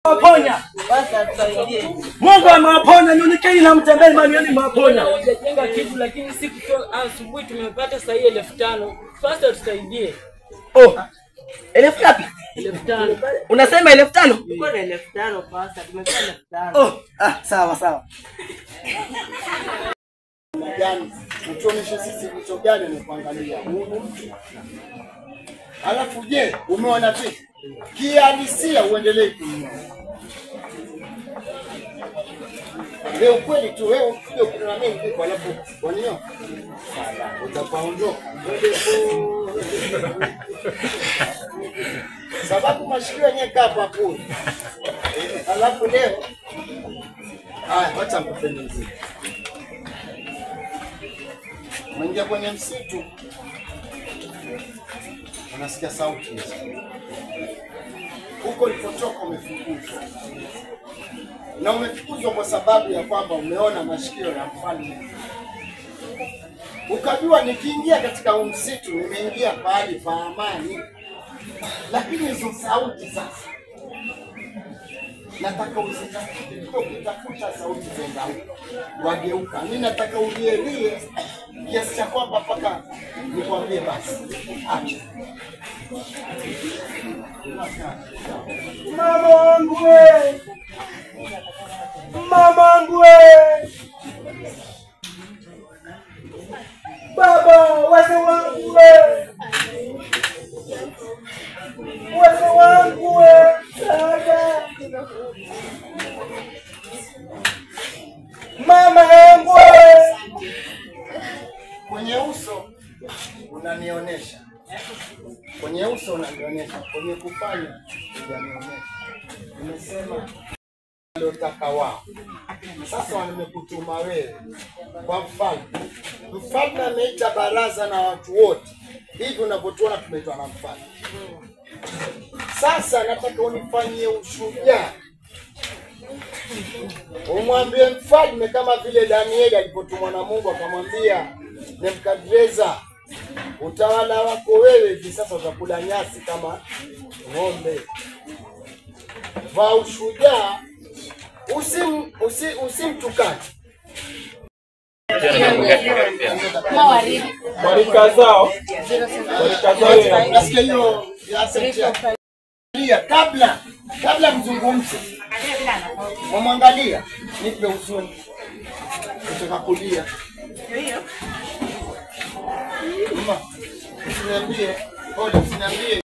Amewaponya. Mungu amewaponya, nyonikeni na mtembee malioni mwaponya. Hujajenga kitu lakini siku asubuhi tumepata sahi 5,000. Sasa tusaidie. Oh. 1,000 ngapi? 5,000. Unasema 5,000? Uko na 5,000 pasta, tumepata 5,000. Oh, sawa sawa. Gani? Utuonyeshe sisi vitu gani ni kuangalia huyu mtu. Alafu je, umeona vipi? Kihalisia uendelee kunyoa. Leo kweli tu wewe ukija kuna mimi ndipo alafu wanyoa. Utapaondoka. Sababu mashikio yenyewe kaa hapo. Alafu leo haya wacha mkupende mzee. Umeingia kwenye msitu, unasikia sauti hizo. Huko ulipotoka umefukuzwa. Na umefukuzwa kwa sababu ya kwamba umeona mashikio ya mfalme. Ukajua nikiingia katika huu msitu nimeingia pahali pa amani. Lakini hizo sauti sasa nataka uzitafute, ukitafuta sauti zenda huko wageuka. Mimi nataka ulielie kiasi cha kwamba mpaka nikwambie basi acha. Mama wangu we, mama wangu we, baba wazee wangu we, wazee wangu we, dada, mama yangu we. Kwenye uso unanionyesha, kwenye uso unanionyesha, kwenye kufanya unanionyesha. Nimesema lotaka wao. Sasa wamekutuma wewe kwa mfalme. Mfalme ameita baraza na watu wote. Hivi unavyotuona tumeitwa na mfalme. Sasa nataka unifanyie ushujaa. Umwambie mfalme kama vile Danieli alipotumwa na Mungu akamwambia Nebukadreza, utawala wako wewe hivi sasa utakula nyasi kama ng'ombe. Vaa ushujaa, usimtukane. Kwa zao. Kwa nasikia hiyo ya kabla mzungumze. Mwangalia, nipe huzuni. Kutoka kulia. Mama, usiniambie, pole usiniambie.